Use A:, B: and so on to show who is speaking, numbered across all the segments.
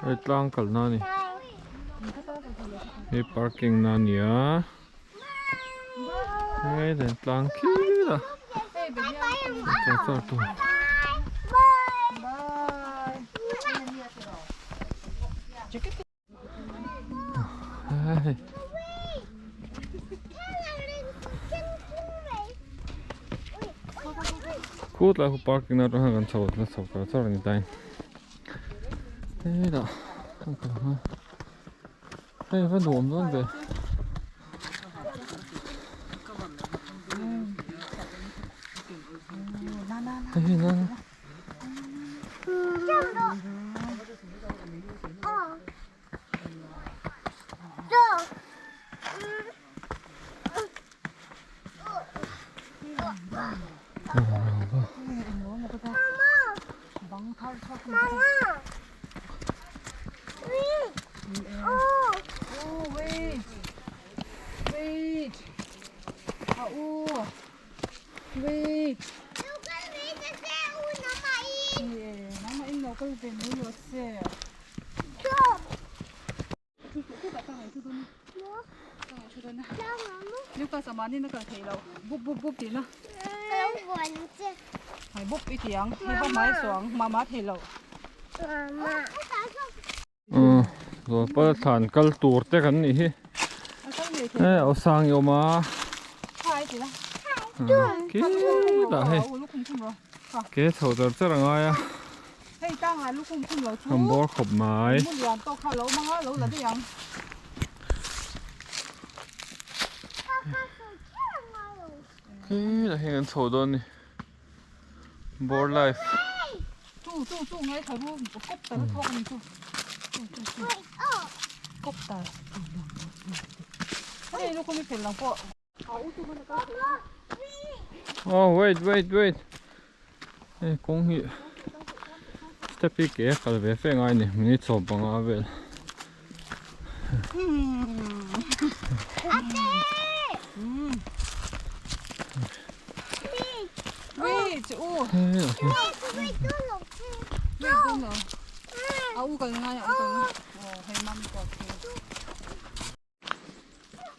A: Hei tlang kalna a ni hei parking na a ni a hei den tlang khir a char char tur. Khu tlai khu parking na atang hian kan chho la chho char char a ni ta in hetah kan kal ang a hei va nuam dawn ve. Hei hi nan. Zawlpal thlan kal tur te kan nih hi e aw sang i awm a khitah hei ke chho char char a ngai a an bawr khawp mai. Khitah hian kan chho dawn a ni. Bore life. Oh wait wait wait. Hei kawng hi step hi ke a kal ve fe ngai a ni minute sawm panga vel.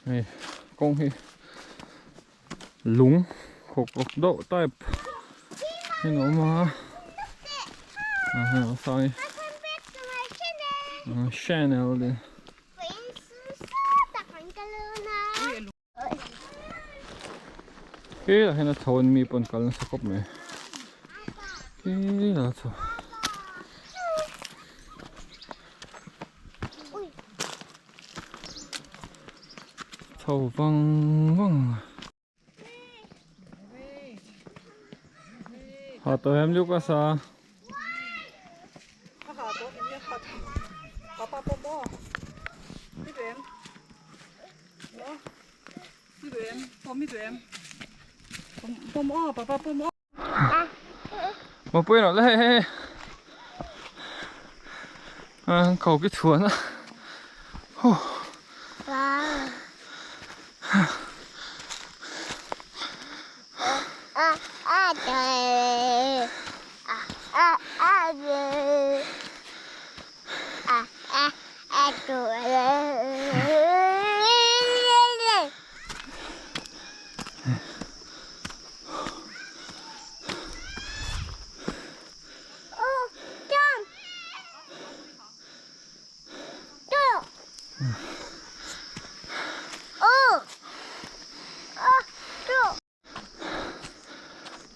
A: Hei kawng hi lung khawk rawk deuh type in a awm a ah hei a sang hi channel din Helaiah hian a chho a ni mi pawh an kal nasa khawp mai helaiah a chho. Chho vang vang Ha tawh em Lucas a? Mapui rawh le hei hei hei ko ki chhuan a huh.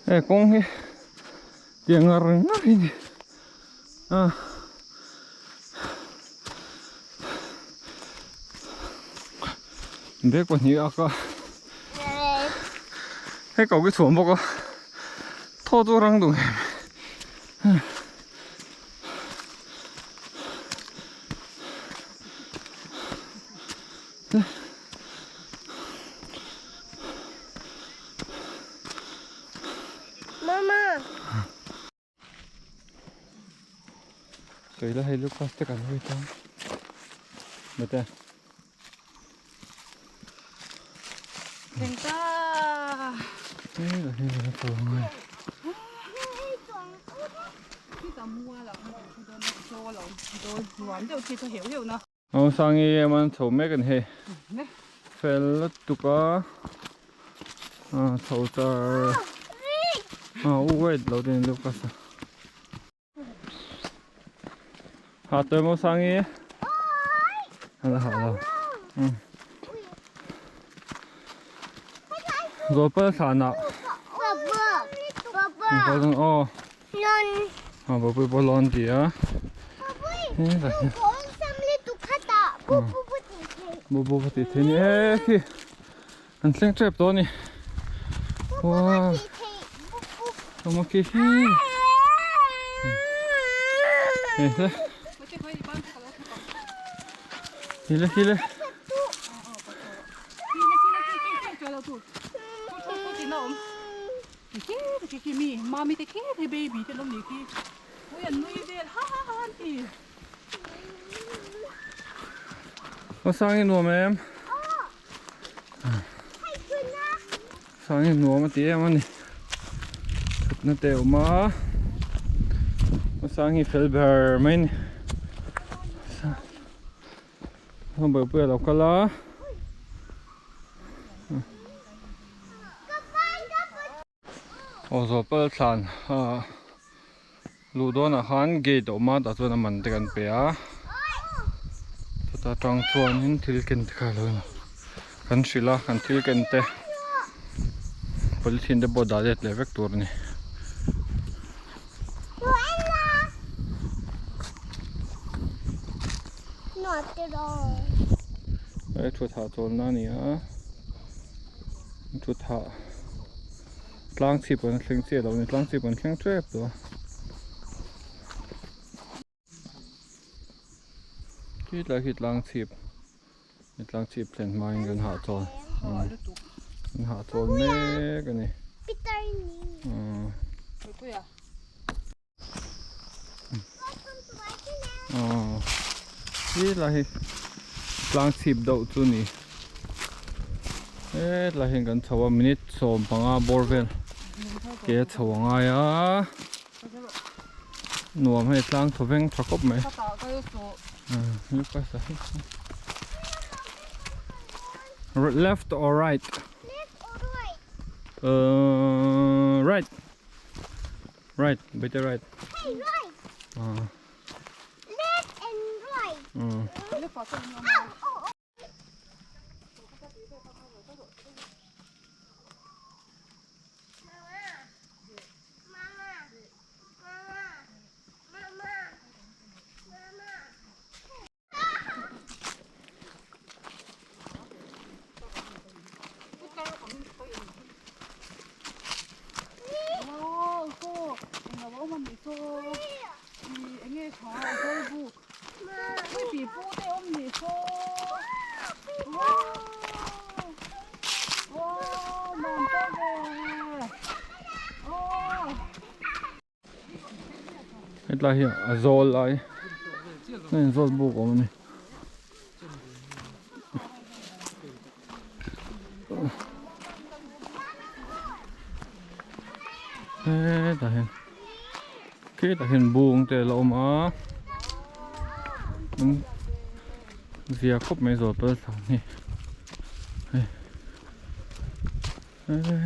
A: Hei kawng hi tiang ngar ngar hi ni a bag pahnih a ak a hei ko ki chhuam bawk a thaw chu a rang duh em em.
B: Mama.
A: Sawi la hei Lucas te kan hawi tang. Mate.
C: Thleng ta.
A: Hei la hei la tho ngai. Aw Sangi emaw chho mek a ni hei fel lutuk a chho char a u wait lo te ni Lucas a ha tawi maw Sangi a ha lo Zawlpal thlanah aw a bawpui pawh lawn ti a bu bu ti thei ni e khi an thleng tep tawh a ni wow awm a khi hi hi le hi le Aw sang i nuam em? Sang i nuam a ti em a ni. Thutna te a awm a. Aw sang hi fel ber mai a ni. Heng bawihpui a lo kal a. Aw zawlpal thlan ah luh dawnah khan gate a awm a tah chuan a man te kan pe a chuta tang chuanin thil ken te kha a lo in kan hrilh a kan thil ken te polythene te pawh dah let leh vek tur a ni. Hei thu thah chawlna a ni a. Thu thah tlang chhip an thleng chiah lo a ni tlang chhip an thleng tep tawh a khi tlai khi tlang chhip tlang chhip thlen hma in kan hahchawl kan hahchawl mek a ni. Aw helai hi tlang chhip deuh chu ni hetlai hian kan chho a minute 15 bawr vel ke a chho a ngai a nuam hei tlang thaw veng tha khawp mai left or right right Right, better right.
B: Hey, right. Left and right. Oh, oh, oh. Mama. Mama. Mama. Mama.
A: Hetlai hi a zawl lai a in zawl buk a awm a ni. Hetah hian khitah hian bung te a la awm a zia khawp mai zawl pal thlan hi hei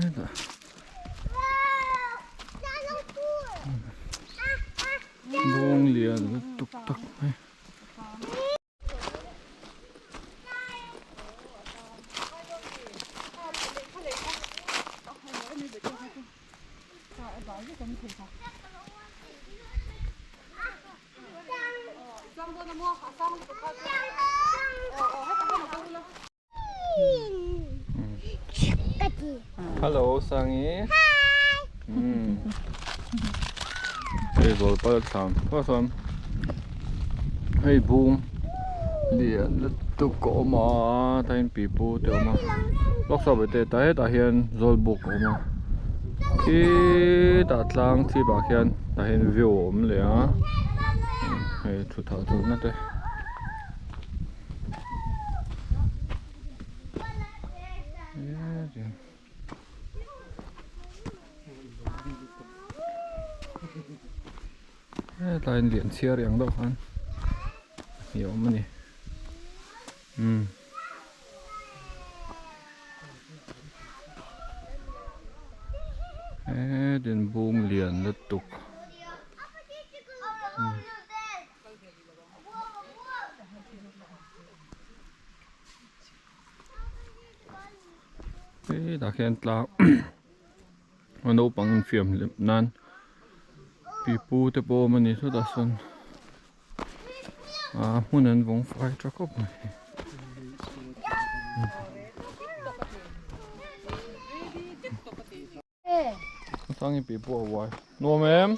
A: hetah. Bawng lian lutuk tak mai. Hello Sangi. Hi. Hei zawl pal thlam phawt chuan hei bung lian lutuk a awm a tain pipu te a awm a lawk sawi te ta hetah hian zawl buk a awm a khitah tlang chhip ah khian tah hian view a awm leh a hei thutah chawlhna te. Hetlai in lian chhiar ang deuh khan a awm a ni umm. Hetin bung lian lutuk umm. Hetah khian tlang a naupang infiam hlim nan pipu te pawh a awm a ni chutah sawn ah hmun an vawng fai tha khawp mai. Changin pi pawh a uai nuam em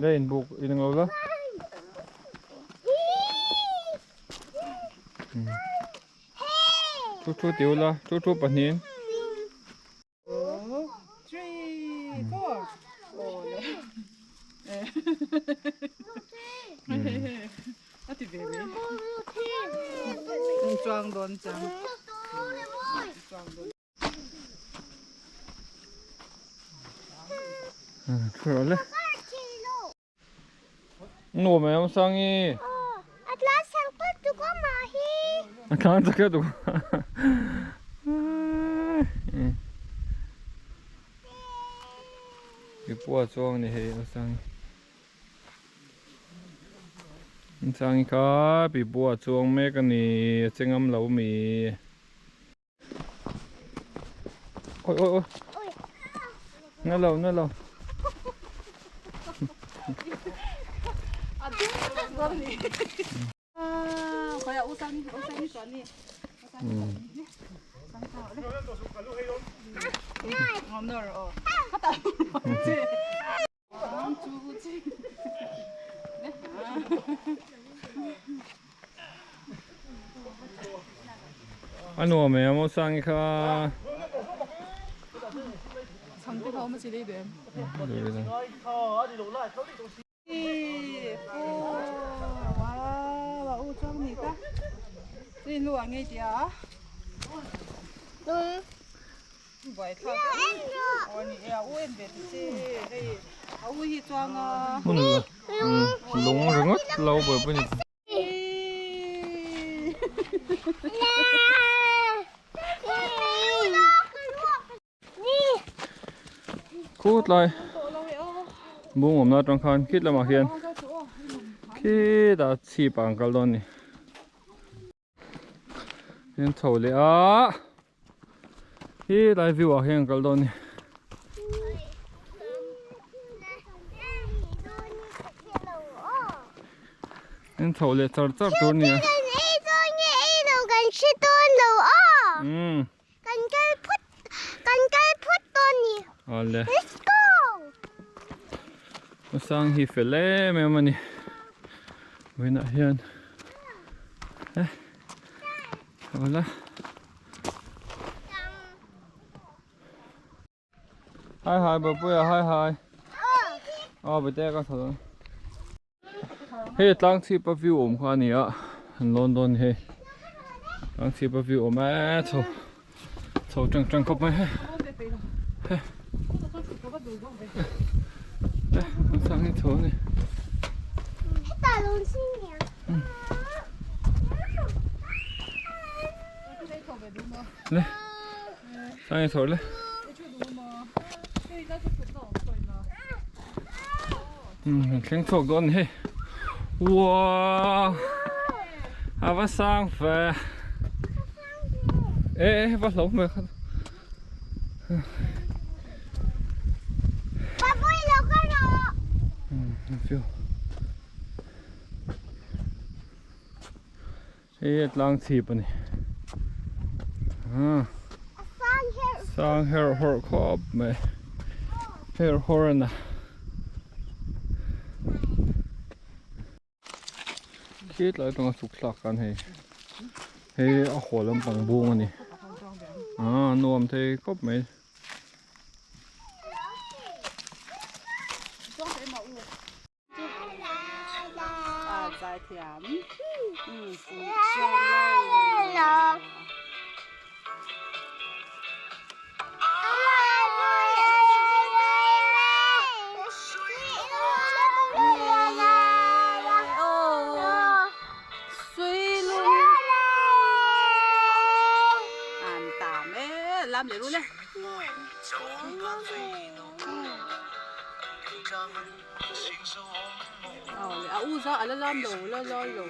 A: le inbuk in ang lo la thu thu ti ula thu thu pahnihin. Nuam em Sangi?
D: A tlan chak tlat tuk a mah hi.
A: A tlan chak tlat tuk a. Mipua chuang ni hei a Sangi. Sangi kha pipua chuang mek a ni a che ngam lo mi. Ôi ôi ôi. Nó lâu nó lâu. A nuam em aw Sangi kha.
B: Chhang te kha awm a chi lei duh em?
A: Hmun lung ringawt lo buaipui ni. Khut lai bung awmna atang khan khit lamah khian khitah chhip ah an kal dawn a ni. Hian chho leh a helai view ah hian an kal dawn a ni. Hian chho leh char char tur a ni a. Umm.
D: Kan kal phut kan kal phut dawn ni.
A: Awle.
D: Let's go.
A: Sang hi fel em em a ni. Vawiinah hian eh awle. Hai hai Bapuia hai hai. Aw bete ka tha dawn. Hei tlang chhip a view awm kha a ni a an lawn dawn hei tlang chhip a view awm e chho chho tang tang khawp mai hei hei an sang hi chho a ni. Le sang hi chho le. Umm thleng chhuak dawn a ni hei uaa a va sang ve e e va hlo hmel kha hei a tlang chhip a ni sang herh hawrh khawp mai herh hawrh a na khitlai atanga chhuk thlak khan hei hei a haw lampang bung a ni ah nuam thei khawp mai.
B: ru le. Aw le a u za a la lam lo la la lo.